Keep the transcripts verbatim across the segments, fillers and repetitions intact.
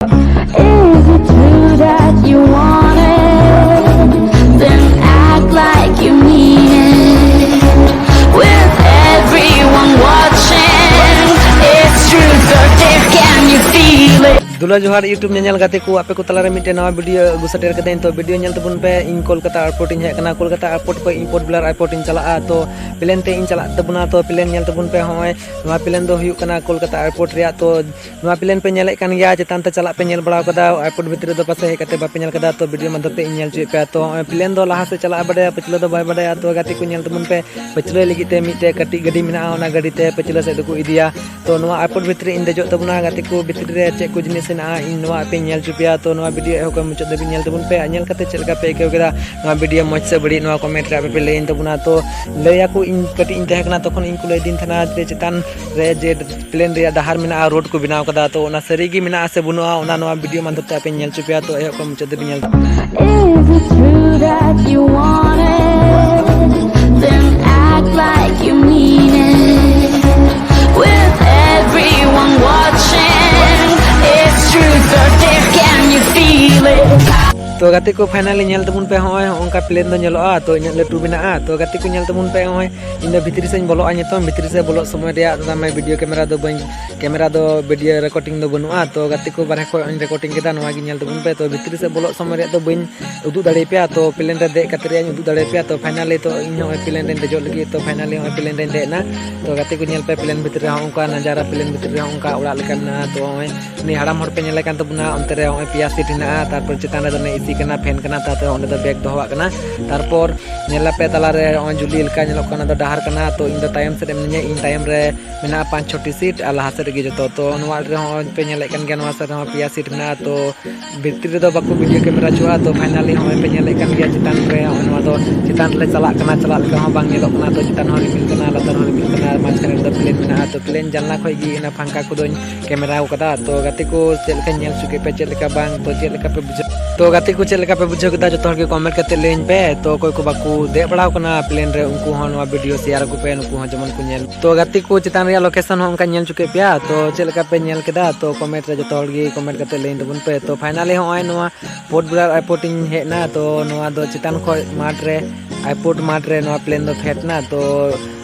Is it true that you want it? Then act like you mean it. With everyone watching, it's truth or dare, can you feel it? ᱫᱩᱞᱟ ᱡᱚᱦᱟᱨ YouTube ᱧᱮᱧᱮᱞ ᱜᱟᱛᱮ ᱠᱚ, ᱟᱯᱮ ᱠᱚ ᱛᱟᱞᱟᱨᱮ ᱢᱤᱫᱴᱮᱱ ᱱᱟᱣᱟ ᱵᱷᱤᱰᱤᱭᱳ ᱟᱹᱜᱩ ᱥᱮᱴᱮᱨ ᱠᱟᱹᱫᱟᱹᱧ᱾ ᱛᱚ ᱵᱷᱤᱰᱤᱭᱳ ᱧᱮᱞ ᱛᱟᱵᱚᱱ ᱯᱮ᱾ ᱤᱧ ᱠᱳᱞᱠᱟᱛᱟ ᱮᱭᱟᱨᱯᱳᱨᱴ ᱤᱧ ᱦᱮᱡ ᱟᱠᱟᱱᱟ᱾ ᱠᱳᱞᱠᱟᱛᱟ ᱮᱭᱟᱨᱯᱳᱨᱴ ᱠᱷᱚᱱ ᱤᱧ ᱯᱳᱨᱴ ᱵᱞᱮᱭᱟᱨ ᱮᱭᱟᱨᱯᱳᱨᱴ ᱤᱧ ᱪᱟᱞᱟᱜᱼᱟ᱾ ᱛᱚ ᱯᱞᱮᱱ ᱛᱮ ᱤᱧ ᱪᱟᱞᱟᱜ ᱛᱟᱵᱚᱱᱟ᱾ ᱛᱚ ᱯᱞᱮᱱ ᱧᱮᱞ ᱛᱟᱵᱚᱱ ᱯᱮ᱾ ᱦᱚᱸᱜᱼᱚᱭ ᱱᱚᱣᱟ ᱯᱞᱮᱱ ᱫᱚ ᱦᱩᱭᱩᱜ ᱠᱟᱱᱟ ᱠᱳᱞᱠᱟᱛᱟ ᱮᱭᱟᱨᱯᱳᱨᱴ ᱨᱮᱭᱟᱜ᱾ ᱛᱚ ᱱᱚᱣᱟ ᱯᱞᱮᱱ ᱯᱮ ᱧᱮᱞᱮᱫ ᱠᱟᱱ ᱜᱮᱭᱟ, ᱪᱮᱛᱟᱱ ᱛᱮ ᱪᱟᱞᱟᱜ ᱯᱮ ᱧᱮᱞ ᱵᱟᱲᱟ ᱠᱟᱫᱟ, ᱮᱭᱟᱨᱯᱳᱨᱴ ᱵᱷᱤᱛᱨᱤ ᱨᱮᱫᱚ ᱯᱟᱥᱮ ᱦᱮᱡ ᱠᱟᱛᱮ ᱵᱟᱯᱮ ᱧᱮᱞ ᱠᱟᱫᱟ᱾ ᱛᱚ ᱵᱷᱤᱰᱤᱭᱳ ᱢᱟᱫᱽᱫᱷᱚᱢ ᱛᱮ ᱤᱧ ᱧᱮᱞ ᱦᱚᱪᱚᱭᱮᱫ ᱯᱮᱭᱟ᱾ ᱛᱚ ᱱᱚᱜᱼᱚᱭ ᱯᱞᱮᱱ ᱫᱚ ᱞᱟᱦᱟ ᱥᱮᱫ ᱪᱟᱞᱟᱜ ᱵᱟᱰᱟᱭᱟ, ᱯᱟᱹᱪᱷᱞᱟᱹ ᱫᱚ ᱵᱟᱭ ᱵᱟᱰᱟᱭᱟ᱾ ᱛᱚ ᱜᱟᱛᱮ ᱠᱚ ᱧᱮᱞ ᱛᱟᱵᱚᱱ ᱯᱮ, ᱯᱟᱹᱪᱷᱞᱟᱹ ᱞᱟᱹᱜᱤᱫ ᱛᱮ ᱢᱤᱫᱴᱮᱡ ᱠᱟᱹᱴᱤᱡ ᱜᱟᱹᱰᱤ ᱢᱮᱱᱟᱜᱼᱟ, ᱚᱱᱟ ᱜᱟᱹᱰᱤ ᱛᱮ ᱯᱟᱹᱪᱷᱞᱟᱹ ᱥᱮᱫ ᱫᱚᱠᱚ ᱤᱫᱤᱭᱟ᱾ ᱛᱚ ᱱᱚᱣᱟ ᱮᱭᱟᱨᱯᱳᱨᱴ ᱵᱷᱤᱛᱨᱤ ᱤᱧ ᱫᱮᱡᱚᱜ ᱛᱟᱵᱚᱱᱟ᱾ ᱜᱟᱛᱮ ᱠᱚ, ᱵᱷᱤᱛᱨᱤ ᱨᱮ ᱪᱮᱫ ᱠᱚ ᱡᱤᱱᱤᱥ ᱦᱮᱱᱟᱜᱼᱟ, ᱤᱧ ᱱᱚᱣᱟ ᱟᱯᱮᱧ ᱧᱮᱞ ᱦᱚᱪᱚ ᱯᱮᱭᱟ᱾ ᱛᱚ ᱱᱚᱣᱟ ᱵᱷᱤᱰᱤᱭᱳ ᱮᱦᱚᱵ ᱠᱷᱚᱱ ᱢᱩᱪᱟᱹᱫ ᱫᱷᱟᱹᱵᱤᱡ ᱧᱮᱞ ᱛᱟᱵᱚᱱ ᱯᱮ᱾ ᱟᱨ ᱧᱮᱞ ᱠᱟᱛᱮ ᱪᱮᱫ ᱞᱮᱠᱟ ᱯᱮ ᱟᱹᱭᱠᱟᱹᱣ ᱠᱮᱫᱟ ᱱᱚᱣᱟ ᱵᱷᱤᱰᱤᱭᱳ, ᱢᱚᱡᱽ ᱥᱮ ᱵᱟᱹᱲᱤᱡ, ᱱᱚᱣᱟ ᱠᱚᱢᱮᱱᱴ ᱨᱮ ᱟᱯᱮ ᱯᱮ ᱞᱟᱹᱭᱟᱹᱧ ᱛᱟᱵᱚᱱᱟ᱾ ᱛᱚ ᱞᱟᱹᱭᱟᱠᱚ, ᱤᱧ ᱠᱟᱹᱴᱤᱡ ᱤᱧ ᱛᱟᱦᱮᱸ ᱠᱟᱱᱟ, ᱛᱚᱠᱷᱚᱱ ᱤᱧ ᱠᱚ ᱞᱟᱹᱭ ᱫᱤᱧ ᱛᱟᱦᱮᱱᱟ ᱡᱮ ᱪᱮᱛᱟᱱ ᱨᱮ ᱡᱮ ᱯᱞᱮᱱ ᱨᱮᱭᱟᱜ ᱰᱟᱦᱟᱨ ᱢᱮᱱᱟᱜᱼᱟ, ᱨᱳᱰ ᱠᱚ ᱵᱮᱱᱟᱣ ᱠᱟᱫᱟ᱾ ᱛᱚ ᱚᱱᱟ ᱥᱟᱹᱨᱤ ᱜᱮ ᱢᱮᱱᱟᱜᱼᱟ ᱥᱮ ᱵᱟᱹᱱᱩᱜᱼᱟ, ᱚᱱᱟ ᱱᱚᱣᱟ ᱵᱷᱤᱰᱤᱭᱳ ᱢᱟᱫᱽᱫᱷᱚᱢ ᱛᱮ ᱟᱯᱮᱧ ᱧᱮᱞ ᱦᱚᱪᱚ ᱯᱮᱭᱟ᱾ ᱛᱚ ᱮᱦᱚᱵ ᱠᱷᱚᱱ ᱢᱩᱪᱟᱹᱫ ᱫᱷᱟᱹᱵᱤᱡ ᱧᱮᱞ ᱛᱟᱵᱚᱱ ᱯᱮ᱾ Is it true that you want it? Then act like you mean it. With everyone watching, it's truth or dare, can you feel it? ᱛᱚ ᱜᱟᱛᱮ ᱠᱚ, ᱯᱷᱟᱭᱱᱟᱞᱤ ᱧᱮᱞ ᱛᱟᱵᱚᱱ ᱯᱮ, ᱦᱚᱸᱜᱼᱚᱭ ᱦᱚᱸᱜᱼᱚᱝᱠᱟ ᱯᱞᱮᱱ ᱫᱚ ᱧᱮᱞᱚᱜᱼᱟ᱾ ᱛᱚ ᱤᱱᱟᱹᱜ ᱞᱟᱹᱴᱩ ᱢᱮᱱᱟᱜᱼᱟ᱾ ᱛᱚ ᱜᱟᱛᱮ ᱠᱚ, ᱧᱮᱞ ᱛᱟᱵᱚᱱ ᱯᱮ, ᱦᱚᱸᱜᱼᱚᱭ ᱤᱧ ᱫᱚ ᱵᱷᱤᱛᱨᱤ ᱥᱮᱫ ᱤᱧ ᱵᱚᱞᱚᱜᱼᱟ ᱱᱤᱛᱚᱝ᱾ ᱵᱷᱤᱛᱨᱤ ᱥᱮᱫ ᱵᱚᱞᱚᱜ ᱥᱚᱢᱚᱭ ᱨᱮᱭᱟᱜ ᱫᱚ ᱢᱮ ᱵᱷᱤᱰᱤᱭᱳ ᱠᱮᱢᱮᱨᱟ ᱫᱚ ᱵᱟᱹᱧ, ᱠᱮᱢᱮᱨᱟ ᱫᱚ ᱵᱷᱤᱰᱤᱭᱳ ᱨᱮᱠᱚᱨᱰᱤᱝ ᱫᱚ ᱵᱟᱹᱱᱩᱜᱼᱟ᱾ ᱛᱚ ᱜᱟᱛᱮ ᱠᱚ, ᱵᱟᱨᱦᱮ ᱠᱷᱚᱱ ᱤᱧ ᱨᱮᱠᱚᱨᱰᱤᱝ ᱠᱮᱫᱟ, ᱱᱚᱣᱟ ᱜᱮ ᱧᱮᱞ ᱛᱟᱵᱚᱱ ᱯᱮ᱾ ᱛᱚ ᱵᱷᱤᱛᱨᱤ ᱥᱮᱫ ᱵᱚᱞᱚᱜ ᱥᱚᱢᱚᱭ ᱨᱮᱭᱟᱜ ᱫᱚ ᱵᱟᱹᱧ ᱩᱫᱩᱜ ᱫᱟᱲᱮᱭᱟᱯᱮᱭᱟ᱾ ᱛᱚ ᱯᱞᱮᱱ ᱨᱮ ᱫᱮᱡ ᱠᱟᱛᱮ ᱨᱮᱭᱟᱜ ᱤᱧ ᱩᱫᱩᱜ ᱫᱟᱲᱮᱭᱟᱯᱮᱭᱟ᱾ ᱛᱚ ᱯᱷᱟᱭᱱᱟᱞᱤ ᱛᱚ ᱤᱧ ᱦᱚᱸ ᱯᱞᱮᱱ ᱨᱮᱧ ᱫᱮᱡᱚᱜ ᱞᱟᱹᱜᱤᱫ᱾ ᱛᱚ ᱯᱷᱟᱭᱱᱟᱞᱤ ᱦᱚᱸᱜᱼᱚᱭ ᱯᱞᱮᱱ ᱨᱮᱧ ᱫᱮᱡ ᱮᱱᱟ᱾ ᱛᱚ ᱜᱟᱛᱮ ᱠᱚ, ᱧᱮᱞ ᱯᱮ, ᱯᱞᱮᱱ ᱵᱷᱤᱛᱨᱤ ᱨᱮ ᱦᱚᱸᱜᱼᱚᱝᱠᱟ ᱱᱟᱡᱟᱨᱟ, ᱯᱞᱮᱱ ᱵᱷᱤᱛᱨᱤ ᱨᱮ ᱦᱚᱸᱜᱼᱚᱝᱠᱟ ᱚᱲᱟᱜ ᱞᱮᱠᱟ ᱢᱮᱱᱟᱜᱼᱟ᱾ ᱛᱚ ᱱᱚᱜᱼᱚᱭ ᱩᱱᱤ ᱦᱟᱲᱟᱢ ᱦᱚᱲ ᱯᱮ ᱧᱮᱞᱮ ᱠᱟᱱ ᱛᱟᱵᱚᱱᱟ, ᱚᱱᱛᱮ ᱨᱮ ᱱᱚᱜᱼᱚᱭ ᱯᱮᱭᱟ ᱥᱤᱴ ᱦᱮᱱᱟᱜᱼᱟ᱾ ᱛᱟᱨᱯᱚᱨ ᱪᱮᱛᱟᱱ ᱨᱮᱫᱚ ᱱᱚᱜᱼᱚᱭ ᱮᱥᱤ ᱠᱟᱱᱟ, ᱯᱷᱮᱱ ᱠᱟᱱᱟ, ᱛᱟᱨᱯᱚᱨ ᱚᱸᱰᱮ ᱫᱚ ᱵᱮᱜᱽ ᱫᱚᱦᱚᱣᱟᱜ ᱠᱟᱱᱟ᱾ ᱛᱟᱨᱯᱚᱨ ᱧᱮᱞ ᱟᱯᱮ ᱛᱟᱞᱟᱨᱮ ᱱᱚᱜᱼᱚᱭ ᱡᱩᱞᱤ ᱞᱮᱠᱟ ᱧᱮᱞᱚᱜ ᱠᱟᱱᱟ, ᱚᱱᱟ ᱫᱚ ᱰᱟᱦᱟᱨ ᱠᱟᱱᱟ᱾ ᱛᱚ ᱤᱧ ᱫᱚ ᱛᱟᱭᱚᱢ ᱥᱮᱫ ᱨᱮ ᱢᱤᱱᱟᱹᱧᱟ, ᱤᱧ ᱛᱟᱭᱚᱢ ᱨᱮ ᱢᱮᱱᱟᱜᱼᱟ ᱯᱟᱸᱪ ᱪᱷᱚᱴᱤ ᱥᱤᱴ ᱟᱨ ᱞᱟᱦᱟ ᱥᱮᱫ ᱨᱮᱜᱮ ᱡᱚᱛᱚ᱾ ᱛᱚ ᱱᱚᱣᱟ ᱨᱮᱦᱚᱸ ᱯᱮ ᱧᱮᱞᱮᱫ ᱠᱟᱱ ᱜᱮᱭᱟ, ᱱᱚᱣᱟ ᱥᱮᱫ ᱨᱮᱦᱚᱸ ᱯᱮᱭᱟ ᱥᱤᱴ ᱢᱮᱱᱟᱜᱼᱟ᱾ ᱛᱚ ᱵᱷᱤᱛᱨᱤ ᱨᱮᱫᱚ ᱵᱟᱠᱚ ᱵᱷᱤᱰᱤᱭᱳ ᱠᱮᱢᱮᱨᱟ ᱦᱚᱪᱚᱣᱟᱜᱼᱟ᱾ ᱛᱚ ᱯᱷᱟᱭᱱᱟᱞᱤ ᱦᱚᱸᱜᱼᱚᱭ ᱯᱮ ᱧᱮᱞᱮᱫ ᱠᱟᱱ ᱜᱮᱭᱟ, ᱪᱮᱛᱟᱱ ᱨᱮ ᱱᱚᱜᱼᱚᱭ ᱱᱚᱣᱟ ᱫᱚ ᱪᱮᱛᱟᱱ ᱨᱮᱞᱮ ᱪᱟᱞᱟᱜ ᱠᱟᱱᱟ, ᱪᱟᱞᱟᱜ ᱞᱮᱠᱟ ᱦᱚᱸ ᱵᱟᱝ ᱧᱮᱞᱚᱜ ᱠᱟᱱᱟ᱾ ᱛᱚ ᱪᱮᱛᱟᱱ ᱦᱚᱸ ᱨᱤᱢᱤᱞ ᱠᱟᱱᱟ, ᱞᱟᱛᱟᱨ ᱦᱚᱸ ᱨᱤᱢᱤᱞ ᱠᱟᱱᱟ, ᱟᱨ ᱢᱟᱡᱷᱠᱷᱟᱱᱮ ᱨᱮᱫᱚ ᱯᱞᱮᱱ ᱢᱮᱱᱟᱜᱼᱟ᱾ ᱛᱚ ᱯᱞᱮᱱ ᱡᱟᱱᱞᱟ ᱠᱷᱚᱡ ᱜᱮ ᱚᱱᱟ ᱯᱷᱟᱝᱠᱟ ᱠᱚᱫᱚᱧ ᱠᱮᱢᱮᱨᱟ ᱟᱠᱟᱫᱟ᱾ ᱛᱚ ᱜᱟᱛᱮ ᱠᱚ, ᱪᱮᱫ ᱞᱮᱠᱟᱧ ᱧᱮᱞ ᱦᱚᱪᱚ ᱠᱮᱫ ᱯᱮ, ᱪᱮᱫ ᱞᱮᱠᱟ ᱵᱟᱝ, ᱛᱚ ᱪᱮᱫ ᱞᱮᱠᱟ ᱯᱮ ᱵᱩᱡᱷᱟᱹᱣ ᱛᱚ ᱜᱟᱛᱮ ᱠᱚ, ᱪᱮᱫ ᱞᱮᱠᱟ ᱯᱮ ᱵᱩᱡᱷᱟᱹᱣ ᱠᱮᱫᱟ? ᱡᱚᱛᱚ ᱦᱚᱲ ᱜᱮ comment ᱠᱟᱛᱮ ᱞᱟᱹᱭᱟᱹᱧ ᱯᱮ᱾ ᱛᱚ ᱚᱠᱚᱭ ᱠᱚ ᱵᱟᱠᱚ ᱫᱮᱡ ᱵᱟᱲᱟᱣ ᱠᱟᱱᱟ plane ᱨᱮ, ᱩᱱᱠᱩ ᱦᱚᱸ ᱱᱚᱣᱟ video share ᱟᱠᱚ ᱯᱮ, ᱱᱩᱠᱩ ᱦᱚᱸ ᱡᱮᱢᱚᱱ ᱠᱚ ᱧᱮᱞ᱾ ᱛᱚ ᱜᱟᱛᱮ ᱠᱚ, ᱪᱮᱛᱟᱱ ᱨᱮᱭᱟᱜ location ᱦᱚᱸ ᱚᱱᱠᱟ ᱧᱮᱞ ᱪᱚ ᱠᱮᱫ ᱯᱮᱭᱟ᱾ ᱛᱚ ᱪᱮᱫ ᱞᱮᱠᱟ ᱯᱮ ᱧᱮᱞ ᱠᱮᱫᱟ? ᱛᱚ comment ᱨᱮ ᱡᱚᱛᱚ ᱦᱚᱲ ᱜᱮ comment ᱠᱟᱛᱮ ᱞᱟᱹᱭᱟᱹᱧ ᱛᱟᱵᱚᱱ ᱯᱮ᱾ ᱛᱚ finally ᱦᱚᱸᱜᱼᱚᱭ ᱱᱚᱣᱟ Port Blair airport ᱤᱧ ᱦᱮᱡ ᱮᱱᱟ᱾ ᱛᱚ ᱱᱚᱣᱟ ᱫᱚ ᱪᱮᱛᱟᱱ ᱠᱷᱚᱡ ᱢᱟᱴᱷ ᱨᱮ, airport ᱢᱟᱴᱷ ᱨᱮ ᱱᱚᱣᱟ plane ᱫᱚ ᱯᱷᱮᱰ ᱮᱱᱟ᱾ ᱛᱚ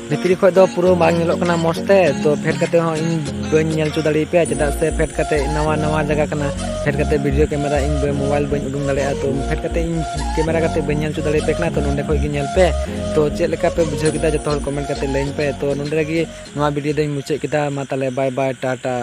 ᱵᱷᱤᱛᱨᱤ ᱠᱷᱚᱡ ᱫᱚ ᱯᱩᱨᱟᱹ ᱵᱟᱝ ᱧᱮᱞᱚᱜ ᱠᱟᱱᱟ ᱢᱚᱡᱽ ᱛᱮ, ᱛᱚ ᱯᱷᱮᱰ ᱠᱟᱛᱮ ᱦᱚᱸ ᱤᱧ ᱵᱟᱹᱧ ᱧᱮᱞ ᱦᱚᱪᱚ ᱫᱟᱲᱮᱭᱟᱯᱮᱭᱟ, ᱪᱮᱫᱟᱜ ᱥᱮ ᱯᱷᱮᱰ ᱠᱟᱛᱮ ᱱᱟᱣᱟ ᱱᱟᱣᱟ ᱡᱟᱭᱜᱟ ᱠᱟᱱᱟ, ᱯᱷᱮᱰ ᱠᱟᱛᱮ video camera ᱤᱧ ᱵᱟᱹᱧ, mobile ᱵᱟᱹᱧ ᱩᱰᱩᱝ ᱫᱟᱲᱮᱭᱟᱜᱼᱟ᱾ ᱛᱚ ᱯᱷᱮᱰ ᱠᱟᱛᱮ ᱤᱧ camera ᱠᱟᱛᱮ ᱵᱟᱹᱧ ᱧᱮᱞ ᱦᱚᱪᱚ ᱫᱟᱲᱮᱭᱟᱯᱮ ᱠᱟᱱᱟ᱾ ᱛᱚ ᱱᱚᱸᱰᱮ ᱠᱷᱚᱡ ᱜᱮ ᱧᱮᱞ ᱯᱮ᱾ ᱛᱚ ᱪᱮᱫ ᱞᱮᱠᱟ ᱯᱮ ᱵᱩᱡᱷᱟᱹᱣ ᱠᱮᱫᱟ, ᱡᱚᱛᱚ ᱦᱚᱲ comment ᱠᱟᱛᱮ ᱞᱟᱹᱭᱟᱹᱧ ᱯᱮ᱾ ᱛᱚ ᱱᱚᱸᱰᱮ ᱨᱮᱜᱮ ᱱᱚᱣᱟ video ᱫᱚᱧ ᱢᱩᱪᱟᱹᱫ ᱠᱮᱫᱟ᱾ ᱢᱟ ᱛᱟᱦᱞᱮ bye bye, ᱴᱟᱴᱟ᱾